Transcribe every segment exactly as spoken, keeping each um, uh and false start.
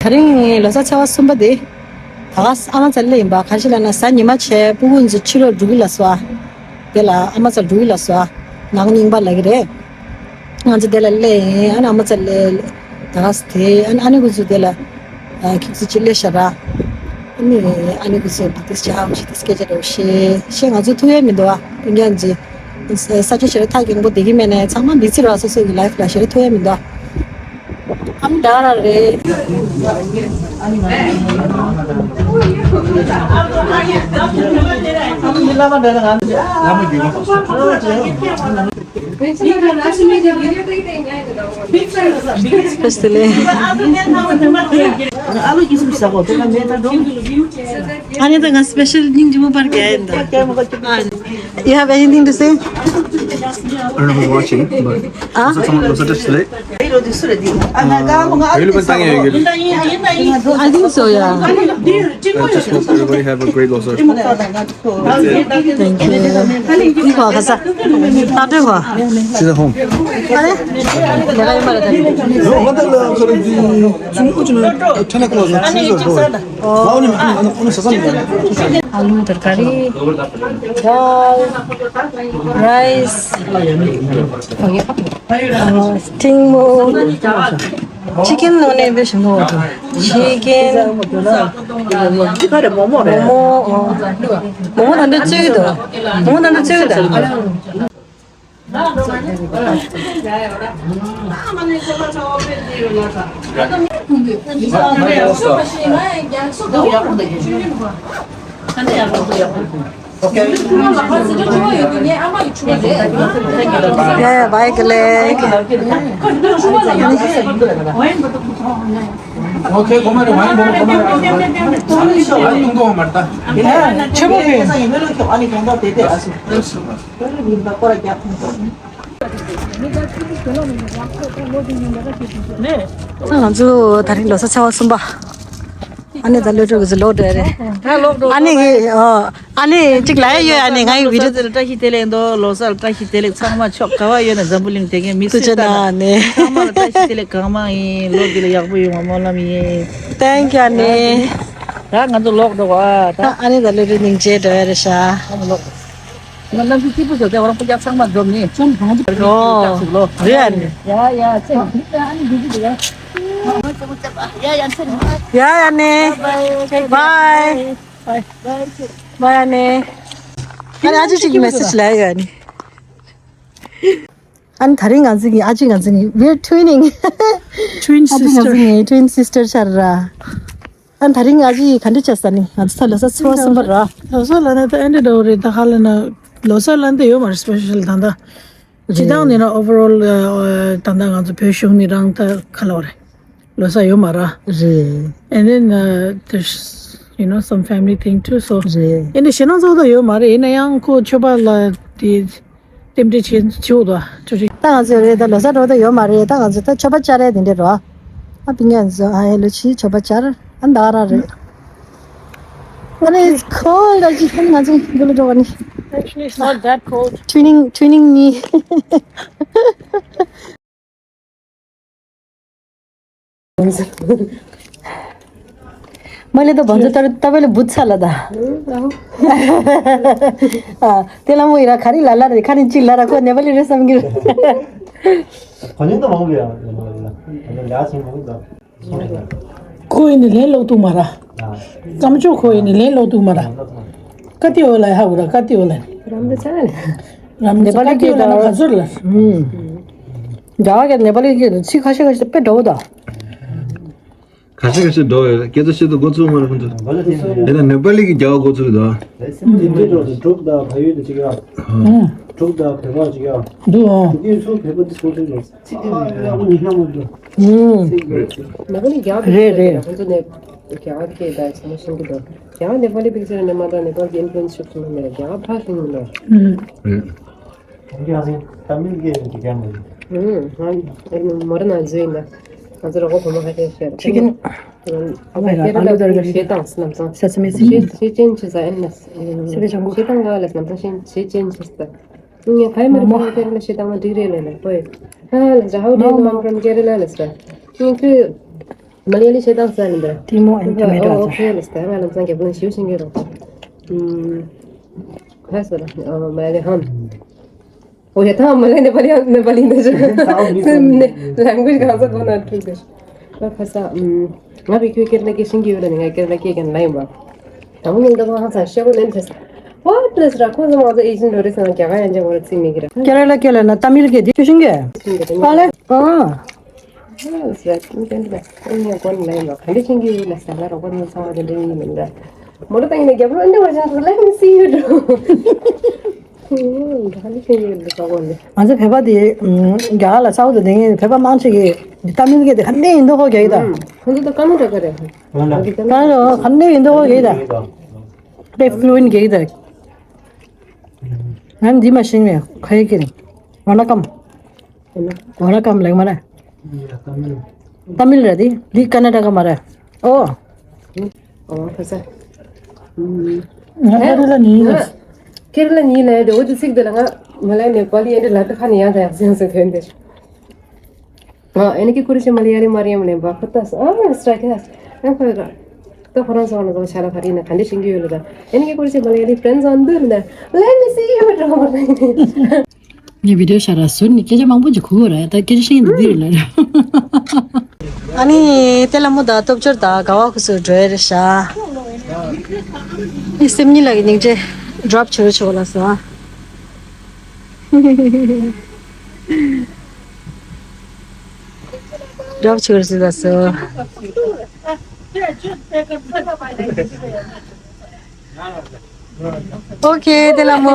ད་རིང་ལོ་གསར་ཚེས་པ་གསུམ་པ་དེ། ད་ག་ཨ་མ་རྩ་ལ་ཡིན་པ། ག་རེ་ལབ་ན་གཟའ་ཉི་མ་བྱས་སྤུ་གུ་ཚོ་ཕྱི་ལོགས་འགྲོ་གི་ལབ་སོང་ཨ། དེ་ལ་ཨ་མ་རྩ་འགྲོ་གི་ལབ་སོང་ཨ། ནང་རྙིང་པ་ལབ་ཀྱི་རེད། ང་ཚོ་དེ་ལ་སླེབས་ཡིན། ཨ་ནི་ཨ་མ་རྩ་ལ་ད་ག་དེ་ཨ་ནི་ཨ་ནེ་ཁོ་ཚོ་དེ་ལ་ཁྱེད་ཚོ་ཅིག་སླེབས་ཤག་ར། ཨ་ནི་ཨ་ནེ་ཁོ་ཚོ་འདི་དེ་ཅི་ཧ་ཅི་དེ་སྐད་ཆ་འདྲ་བོ་བཤད་བཤད། ང་ཚོ་ཐུག་ཡ་མི་འདུག་ཨ། དེ་འདྲ་ཅིག་ས་ཆ་ཞེ་དྲག་ཐག་རིང་པོ་བསྡད་ཀྱི་མེད་ནས། ཚང་མ་མི་ཚེ་ར་སོ་སོ་གི་ལའིཕ་ལ་ཞེ་དྲག་ཐུག་ཡ་མི་འདུག་ཨ། ཨམ་ཌ་ར་རེད། ཨ་ནི་ད་ང་སི་པེ་ཤལ་སྙིང་རྗེ་མོ་པར་རྒྱག་ཡིན་ད། You have anything to say? I don't know who's watching, but ཨ། ལོ་གསར་བཀྲ་ཤིས་བདེ་ལེགས། ཡུལ་ལ་བཏང་ཡོད་ཀྱི། I think so, yeah. I just hope everybody have a great Losar. Thank you. ཁ་ས། ད་དྲོད་ཁ། She's at home. ཨ་ལེ། ལས་ཀ་ཡོད་མ་རེད་ད། ཨ་ལུ་ཏར་ཀ་རི། ཌལ། རའི་སི། ཨ། ཐིང་མོ། ཅི་ཀེན་ནང་ནས་བེད་ཤིང་མོ་འདུག་ཅི་ཀེན། ཅི་ག་རེ། མོག་མོག་རེད། མོག་མོག་མོག་མོག་ད་འདི་བཙོས་ཀྱི་འདུག་མོག་མོག་ད་འདི་བཙོས་ཀྱི་འདུག་ཡ་ཡ། བའི་ཀ་ལེ། ཆེན་པོ་རེད། ང་ཚོ་ད་རིང་ལོ་གསར་ཚེས་པ་གསུམ་པ། ཨ་ནེ་དང་ལོ་དྲུག་གི་ཚོ་ལོག་འགྲོ་རེད། ཨ་ནེ་གི་ཨོ། ཨ་ནེ་གཅིག་ལབ་ཡ་ཡོད། ཨ་ནེ་ང་ཡི་བི་ཌི་ཡོ། ལོ་གསར་ལ་བཀྲ་ཤིས་བདེ་ལེགས་འདུག་ལོ་གསར་ལ་བཀྲ་ཤིས་བདེ་ལེགས། ཚང་མ་ཕྱོགས་ག་བ་ཡོད་ན་འཛམ་བུ་གླིང་དེ་གའི་མི་སུ་ད་ནས། ཚང་མ་ལ་བཀྲ་ཤིས་བདེ་ལེགས། གང་མང་ཡིན། ལོ་འདི་ལ་ཡག་པོ་ཡོང་བ་སྨོན་ལམ་ཡིན། Thank you ཨ་ནེ། ད་ང་ཚོ་ལོག་འགྲོ་བ་ད། ཨ་ནེ་དང་ལོ་དྲུག་སྙིང་རྗེ་འདྲ་བ་རེད་ཤག་ང་ལོག་ང་གནམ་གཤིས་སྐྱིད་པོ་བཟོ་དེ་ང་རང་སྤུ་རྒྱག་ཚང་མ་འཛོམས་ནས་ཅུང་གང་ཅི་ཨོ། རེད་ཨ་ནེ། ཡ་ཡ་ཚེ་ཨ་ནེ་འདི་འདི་ཡ། ཡ་ཡ་ནེ། Bye. Bye. Bye ཨ་ནེ། ཨ་ནེ་ཨ་ཅེ་གཅིག་གི་མེ་སེ་ཇི་ལབ་ཡོད་ཨ་ནེ། ཨ་ནེ་ད་རིང་ང་ཚོ་གི་ཨ་ཅེ་ང་ཚོ་གི་we're twinning. Twin sister. ཨ་ཅེ་ང་ཚོ་གི་twin sister ཆགས་ར། ཨ་ནེ་ད་རིང་ཨ་ཅེ་ག་འདྲ་བྱས་ས་ནི། ང་ཚོ་ད་ལོ་གསར་ཚེས་པ་གསུམ་པ་ར། ལོ་གསར་ལ་ནི་ད་ཨེ་འདྲ་འདྲ་བོ་རེད། ད་ཧ་ལ་ན་ལོ་གསར་ལ་འདི་ཡོད་མ་རེད། སྤེ་ཤལ་ད་ད། སྤྱི་བཏང་ནས་ན་overall ད་ལྟ་ང་ཚོ་བོད་གཞུང་ནས་རང་ད་ག་ལབ་རེད། ལོ་གསར་ཡོད་མ་རེད། རེད། And then uh, there's you know some family thing too, so རེད། ཨེ་འདྲ་ཞེ་ན་ཚོགས་ད་ཡོད་མ་རེད། ཡིན་ན་ཡང་ཁོ་ཆོས་པ་ལ་དེ་རྟེན་འབྲེལ་བྱེད་བྱེད་འོ་ད་ཆོས་ཅིག་ད་ང་ཚོ་རེད། ད་ལོ་གསར་འགྲོ་ད་ཡོད་མ་རེད། ད་ང་ཚོ་ད་ཆོས་པ་བཅར་རེད། དེ་འདྲ་རོ། ཨ་པི་ཉན་ཚོ་ཨ་ཧེ་ལོ་ཆི་ཆོས་པ་བཅར། ཨ་ད་ར་རེད། But it's cold. I just think ང་ཚོ་འདི་ལ་འགྲོ་བ་ནི། Actually, it's not that cold. Twinning, twinning ནི། མ་ལེ་ད་བང་ཚ་ཏར་ཏ་བེ་ལ་བུ་ཚ་ལ་ད། ཨ་དེ་ལ་མོ་ཡིན་ན་ག་རེ་ལ་ལ་རེད། ཁ་ནི་གཅིག་ལ་ར་ཁོ་ནེ་པ་ལི་རེད་བསམ་གི་རེད། ག་ནི་ད་མང་གི་ཡ་ལ་ལ་ལ་ལ་ལ་ཆེན་མང་གི་ད། ཁོ་ཡིན་ནི་ལན་ལོག་ཐུབ་མ་ར། ཀམ་ཅོ་ཁོ་ཡིན་ནི་ལན་ལོག་ཐུབ་མ་ར། ཀ་ཏི་ཨོ་ལ་ཧ་གོ་ར། ཀ་ཏི་ཨོ་ལ། རམ་ད་ཆ་ནི། ཀ་ཏི་ཨོ་ལ་ན་ག་ཚོད་ལ། ཨུམ། རྒྱ་གར་གྱི་ནེ་པ་ལི་གི་ཚིག་ཁ་ཤས་ཁ་ཤས་དཔེ་འདྲ་བོ་དང་། ཁ་ཤས་ཁ་ཤས་འདྲ་བོ་ཡོད། སྐད་ཆ་བཤད་དུ་འགོ་ཚུགས་མ་རེད་ཁོང་ཚོ། དེ་ལ་ནེ་པ་ལི་གི་རྒྱ་བ་འགོ་ཚུགས་དང་། འགྲུག་དང་བལ་ཡུལ་དུ་ཅིག་ཡ། འགྲུག་དང་བལ་མ་ཅིག་ཡ། འདུག་ཨང་། དེ་ཚོ་བལ་པོ་འདི་ཚོ་ཚོ་ཡོད། ཚིག་དེ་ཡག་པོ་ཉན་ན་མ་འདུག་ཨུམ། ནེ་པ་ལི་རྒྱག་རེད་རེད། ཁོང་ཚོ་ནས་རྒྱག་སྐད་ད་ཚང་མ་ཤེས་ཀྱི་འདུག་རྒྱག་ནེ་པ་ལི་པིག་ཅར་ནས་མ་ད་ནེ་པ་ལི་ཨིན་ཕུ་ལུ་ཨེན་སི་ཤུགས་ཆེན་པོ་མེད། རྒྱག་ཕ་ཤེས་ཀྱི་འདུག་ཨུམ། རེད། ཁོང་ཚོ་ཡང་སེ་ཏ་མིལ་སྐད་རྒྱག་མ་རེད། ཨུམ། ང་མོ་ར་ན་ཛུ་ཡིན་ན་ང་ཚོ་རོགས་པ་བུ་མོ་ཁ་ཤས་ཤེས་རེད། ཁྱེད་ཀྱིན། ཨ་མ་ཡ་ཨ་ལུ་དར་གི་ཤེས་དང་སྣམ་ཚང་ས་ཚ་མེ་སི་ཤེས་ཤེས་ཅན་ཆེ་ས་ཨེན་ན་སེ་བེ་ཅང་གོ་ཤེས་དང་ག་ལ་སྣམ་ཚང་ཤེས་ཤེས་ཅན་ཆེ་ས། ངས་ཕ་ཡི་མ་རེད། ཕ་ཡི་ཀེ་ར་ལ་ཤེས་དང་མ་འགྲིག་རེད་ལ་ལ་པོ་ཡི། ཧ་ལ་ཇ་ཧའུ་ཌི་ཡུ་ནོ་ཨམ་ཕྲོམ་ཀེ་ར་ལ་ལ་ས། ངས་ཁོས། མ་ལི་ཡ་ལི་ཤེས་དང་ས་ལིན་པ། ཏི་མོ་ཨེན་ཊི་མེ་ཊོ། ཨོ་ཨོ་ཁེ་ལ་སྟེ་ང་ལ་ཚང་གི་བུན་ཞིའུ་ཤིང་གི་རོ། ཁ་སོ་ལ་མ་ལི་ཧམ། ཨོ་ཡ་ཐང་མ་ལི་ནེ་པ་ལི་ནེ་པ་ལི་འདི་ཞིག་ལེང་གུ་ཨེཇ་གང་ས་གོ་ན་ཐུག་དེ། ཁ་ས་ང་བི་ཁྱོད་ཀེར་ལ་ཀེ་ཤིང་གི་ཡོད་ལ་ནི་ང་ཀེར་ལ་ཀེ་གན་ལ་ཡིན་པ། དང་མོ་ཉིན་ད་གོ་ཧང་སང་ཤེ་གོ་ལེན་ཐེ་ས། ཝ་ཏྲེས་ར་ཁོ་ཚོ་མང་ཚོ་ཨེ་ཇེན་ཊ་རེད་ཟེར་ན་རྒྱ་གར་ཡན་ཆད་ངོ་ར་རྩིས་མི་གི་ར། ཀེ་ར་ལ་ཀེ་ལ་ན་ཏ་མིལ་གི་དེ་ཤུ་ཤིང་གི་ཨ་ལེ་ཨ། ཟེར་ཏན་ཏན་ར་ཨ་ཉེ་གོ་ནི་ལ་ཡིན་པ་ག་འདྲ་ཤིང་གི་ཡོད་ལ་ས་ལ་རོགས་པ་ནི་ཚང་བ་དེ་འདྲ་ཡིན་མིན་ར། མོ་ར་ད་ཡིན་ན་རྒྱབ་རོ་ཨ་འདྲ་བ་ཅན་ཚོ་ལ་མི་སི་ཡོད་རོ། ག་འདྲ་ཤིང་གི་ཡོད་ལ་ས་གོ་ནི། ང་ཚོ་བོད་པ་དེ་རྒྱ་གར་ལ་ས་འོག་ཏུ་དེ་ངས་བོད་པ་མང་ཆེ་གི་ཏ་མིལ་གི་དེ་ག་འདྲ་ཡིན་མདོག་ཁོ་རྒྱག་གི་ད། ཁོ་ཚོ་ད་ཀ་ན་ཊ་ཀ་རེད། ཀ་ན་ཊ་ཀ་ག་འདྲ་ཡིན་མདོག་ཁོ་རྒྱག་གི་ད། དཔེ་ཕུ་ལུ་ཨིན་རྒྱག་གི་ད། ང་འདི་མ་ཤེས་ནས་ཁ་ཡེ་ཀི་རེད། ཝ་ན་ཀམ། ཝ་ན་ཀམ་ལེགས་མ་རེད། ཏ་མིལ་རེད་དེ། འདི་ཀ་ན་ཊ་ཀ་མ་རེད། ཨོ། ཨོ་ཁ་ས། ང་ཁེ་ར་ལ་ནི། ཁེ་ར་ལ་ནི་ལ་དེ་འོ་དེ་ཚིག་དེ་ལ་ང་མ་ལ་ནེ་པ་ལི་ཡན་དེ་ལ་དེ་ཁ་ནི་ཡང་དེ་ཡང་སེང་སེ་ཐོན་དེ། ཨ་ཨེ་ནི་ཀི་ཀུ་རི་ཤི་མ་ལི་ཡ་ལི་མ་རི་ཡམ་ལེན་པ་ཁོ་ཏ་ས་ཨ་སི་ཊ་ར་ཁེ་ཏ་ས་ཨ་ཁོ་ར་ཏ་ཁོ་རང་ས་བ་ན་ས་བ་ཤ་ལ་ཁ་རི་ན་ག་འདྲ་ཤིང་གི་ཡོད་ལ་ད་ཨེ་ནི་ཀི་ཀུ་རི་ཤི་མ་ལི་ཡ་ལི་friends on the ལ་let me see you འགྲོ་བ་ར། ངས་བི་ཌི་ཡོ་ཤར་ར་ཟུར་ནས་སྐད་ཆ་མང་པོ་ཅིག་གོ་གི་རེད། ད་སྐད་ཆ་བཤད་ཀྱི་འདུག་འདི་རེད་ལ། ཨ་ནི་ཏེ་ལ་མོ་དང་སྟོབས་འབྱོར་དང་དགའ་བ་ཁུ་སུ་འགྲོ་ཡ་རེད་ཤག་ཨི་སེམས་ཉིད་ལ་གི་སྙིང་རྗེ་ཌོབ་བྱོས་རོགས་བྱོས་ལ་སོ། ཌོབ་བྱོས་རོགས་བྱོས་ལ་སོ། Okay, ཏེ་ལ་མོ།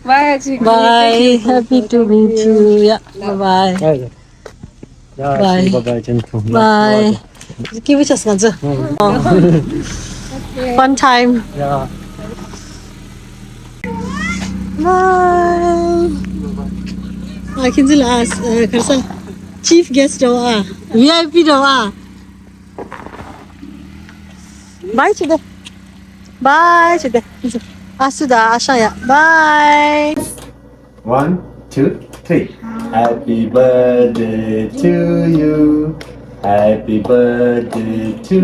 Bye, Auntie. Bye. Happy to meet you. Yeah, bye bye. Bye. Bye. Bye bye, Jennifer. Bye. Give it us another. Fun time. Yeah. Bye. I can see last, uh, Karsa. Chief guest of, uh, V I P of, uh, Bye, Chide. Bye, Chide. Asuda, Ashaya. Bye. One, two, three. Happy birthday to you. Happy birthday to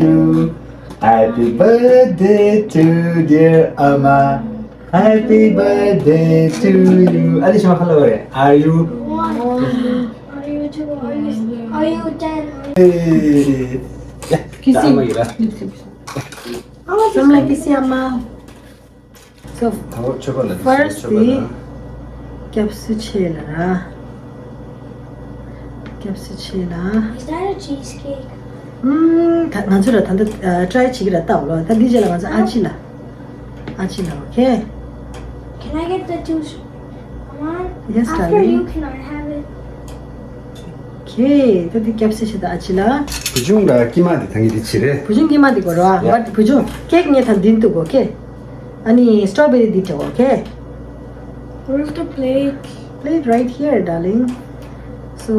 you. Happy birthday to dear Ama. Happy birthday to you. Adi shima hello. Are you? Are you two? Are you, are you ten? Hey. Kissing. Sama gila. Sama kissing ama. So, oh, chocolate. First chocolate, the capsule chela. Capsule chela. Is that a cheesecake? ཨམ། ད་ང་ཚོ་ར་ད་ལྟ་ཨ་ཊ་རའི་བྱེད་ཀྱི་ར་ལྟ་འོ་ལོ། ད་འདི་རྗེས་ལ་ང་ཚོ་ཨ་ཅི་ལ། ཨ་ཅི་ལ། Okay? Can I get the two? Come on. Yes, darling. After you, can I have it? Okay. ད་འདི་སྐྱབས་སེ་ཞེ་ད་ཨ་ཅི་ལ། བུ་ཆུང་ལ་ཀི་མ་འདི་ཐང་གི་འདི་ཕྱི་རེད། བུ་ཆུང་ཀི་མ་འདི་གོ་ར། Yeah. But བུ་ཆུང་ཀེག་ངས་ད་འདི་འདུག་གོ། Okay? ཨ་ནི་སི་ཊོ་བེ་རི་འདི་དྲ་གོ། Okay? Where's the plate? Plate right here, darling. So,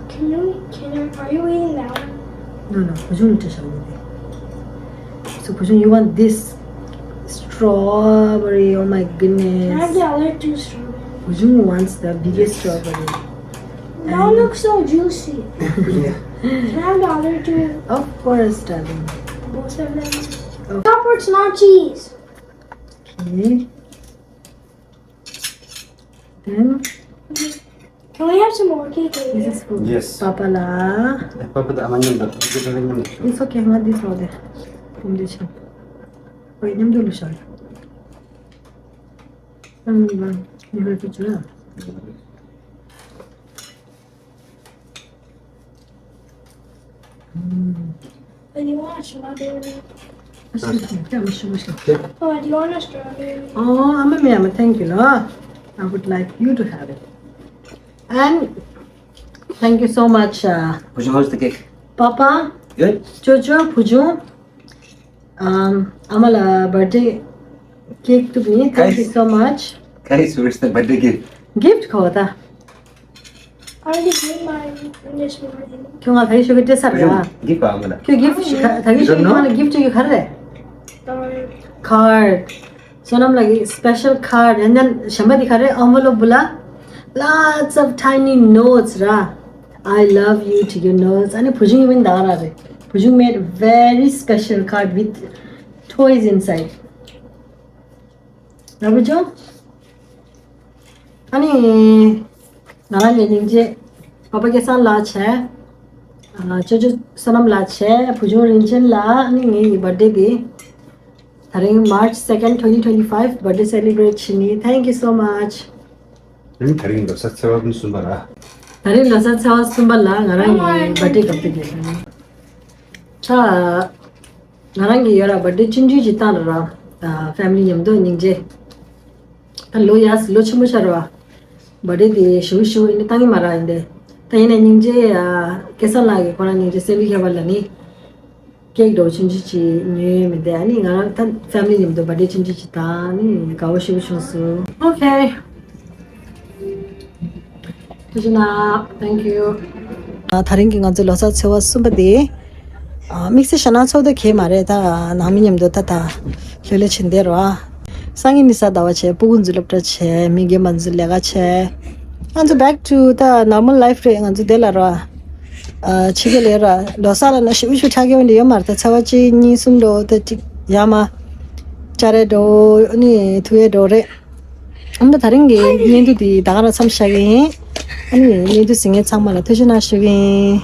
can you, can you, are you eating that one? No, no, བུ་ཆུང་ལ་སྤྲད་བཞག་ཡོད་དེ། So, བུ་ཆུང, you want this strawberry? Oh my goodness. Can I have the other two strawberries? བུ་ཆུང་wants the biggest strawberry. That one looks so juicy. Yeah. Can I have the other two? Of course, darling. Both of them? Oh. Stop, it's not cheese. Okay. Then, can we have some more cake later? This is for Yes. Papa la. Eh, Papa da amanyam da. It's okay, not this one. From this one. Wait, let me do this one. Let me run. You heard it, yeah? Mm. But you want a strawberry? Oh, do you want a strawberry? Oh, I'm a, I'm a, thank you, Lord. I would like you to have it. And thank you so much, uh, Which one was the cake? Papa, Good? Jojo, Pujung, um, Amala birthday cake to me. Thank you Guys. So much. Guys, where's the birthday gift? Gift ཁོ་ད། I already gave mine this morning. ཁྱོད་ང་ད་གི་ཤོག་གི་སྤྲད་ཚར་ར། Gift ཨ་མ་ལ། ཁྱོད་gift ཞིག་ག་ད་གི་ཤོག་གི་ང་ལ་gift ཅིག་ག་རེ་རེད། Card. Card. བསོད་ནམས་ལགས་ཀྱི་special card and then གཞན་པ་དེ་ག་རེ་envelope བུ་ལ། Lots of tiny notes ར། I love you to your nose. ཨ་ནི་བུ་ཆུང་ཡིན་མིན་ད་ག་རང་རེད། བུ་ཆུང་made very special card with toys inside. ར་བུ་ཆུང་། ཨ་ནི། ང་རང་གི་སྙིང་རྗེ། པ་པ་སྐལ་བཟང་ལགས་བྱས། ཨ། ཅོ་ཅོ་བསོད་ནམས་ལགས་བྱས། བུ་ཆུང་རིན་ཆེན་ལགས། ཨ་ནི་ངའི་གི་birthday དེ། ད་རིང་March second, twenty twenty-five birthday celebrate བྱེད་ནི། Thank you so much. ཨ་ནི་ད་རིང་ལོ་གསར་ཚེས་པ་གསུམ་པ་ར། ད་རིང་ལོ་གསར་ཚེས་པ་གསུམ་པ་ལ་ང་རང་གི་birthday སྐབས་དེ་རེད། ད་ང་རང་གི་ཡོད་ར་birthday ཆུང་ཆུང་ཅིག་བཏང་ར་ར། ཨ། family མཉམ་དུ་སྙིང་རྗེ། ད་ལོ་ཡ་ལོ་ཆེན་པོ་ཆགས་ར་བ། birthday དེ་ཞུ་ཞུ་ཡིན་ན་བཏང་གི་མ་ར་ཡིན་ཏེ། ད་ཡིན་ན་སྙིང་རྗེ། ཨ། སྐལ་བཟང་ལགས་ཀྱིས་ཁོ་རང་སྙིང་རྗེ་སེམས་པའི་ཁྱད་པར་ལ་ནི། cake འདྲ་བོ་ཆུང་ཆུང་ཅིག་ཉོས་མི་འདུག་ཨ་ནི་ང་རང་ད་family མཉམ་དུ་birthday ཆུང་ཆུང་ཅིག་བཏང་ནི་དགའ་བོ་ཞེ་པོ་བྱུང་སོང་། Okay. ཐུགས་རྗེ་གནང་། Thank you. ཨ། ད་རིང་གི་ང་ཚོའི་ལོ་གསར་ཚེས་པ་གསུམ་པ་དེ། ཨ། དམིགས་བསལ་ཞེད་སྣང་ཚོར་དོ་གས་མ་རེད། ད་ནང་མི་མཉམ་དུ་ད་ད་ལྷོད་ལྷོད་བྱས་བསྡད་རོགས། སང་ཉིན་ནི་གཟའ་ཟླ་བ་བྱས། སྤུ་གུ་ཚོ་སློབ་གྲྭ་བྱས། མི་རྒན་པ་ཚོ་ལས་ཀ་བྱས། ང་ཚོ་back to the normal life རེད། ང་ཚོ་དེ་ལ་རོགས། ཨ། ཕྱི་རྒྱལ་ལ་ར། ལོ་གསར་ལ་ན་ཞེ་པོ་ཞེ་པོ་ཆགས་ཀྱི་ཡོད་འདི་ཡོད་མ་རེད། ད་ཚེས་པ་གཅིག་གཉིས་གསུམ་འགྲོ་ད་གཅིག་ཡར་མར་བཅར་ཡས་འགྲོ། ཨ་ནི་ཐུག་ཡས་འགྲོ་རེད། ཨ་ནི་ད་རིང་གི་བརྙན་ཐུང་འདི་ད་ག་རང་མཚམས་བཞག་གི་ཡིན། ཨ་ནི་བརྙན་ཐུང་གཟིགས་མཁན་ཚང་མ་ལ་ཐུགས་རྗེ་གནང་ཞུ་གི་ཡིན།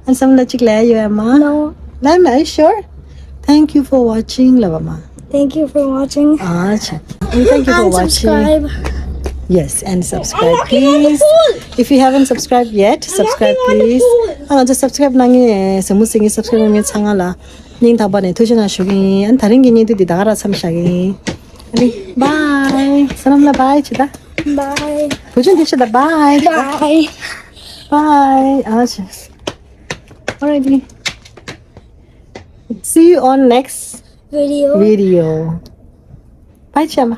ཨ་ནི་བསམ་བློ་གཅིག་ལབ་ཡོད་ཨ་མ། No. ལབ་མ། Are you sure? Thank you for watching ལབ་ཨ་མ། Thank you for watching. ཨ་ཆ། Thank you for And watching. Subscribe. Yes, and subscribe, please. If you haven't subscribed yet, subscribe, please. ཨ་ང་ཚོ་subscribe གནང་མཁན་ཟབ་མོ་གཟིགས་མཁན་subscribe གནང་མཁན་ཚང་མ་ལ་སྙིང་ཐག་པ་ནས་ཐུགས་རྗེ་གནང་ཞུ་གི་ཡིན། ཨ་ནི་ད་རིང་གི་བརྙན་ཐུང་འདི་ད་ག་རང་མཚམས་བཞག་གི་ཡིན། ཨ་ནི་bye. བསོད་ནམས་ལགས་bye བྱེད་ད། Bye. བུ་ཆུང་འདི་བྱེད་ད་bye. Bye. Bye. ཨ་ཆ། Alrighty. See you on next Video. video. Bye ཆ་མ།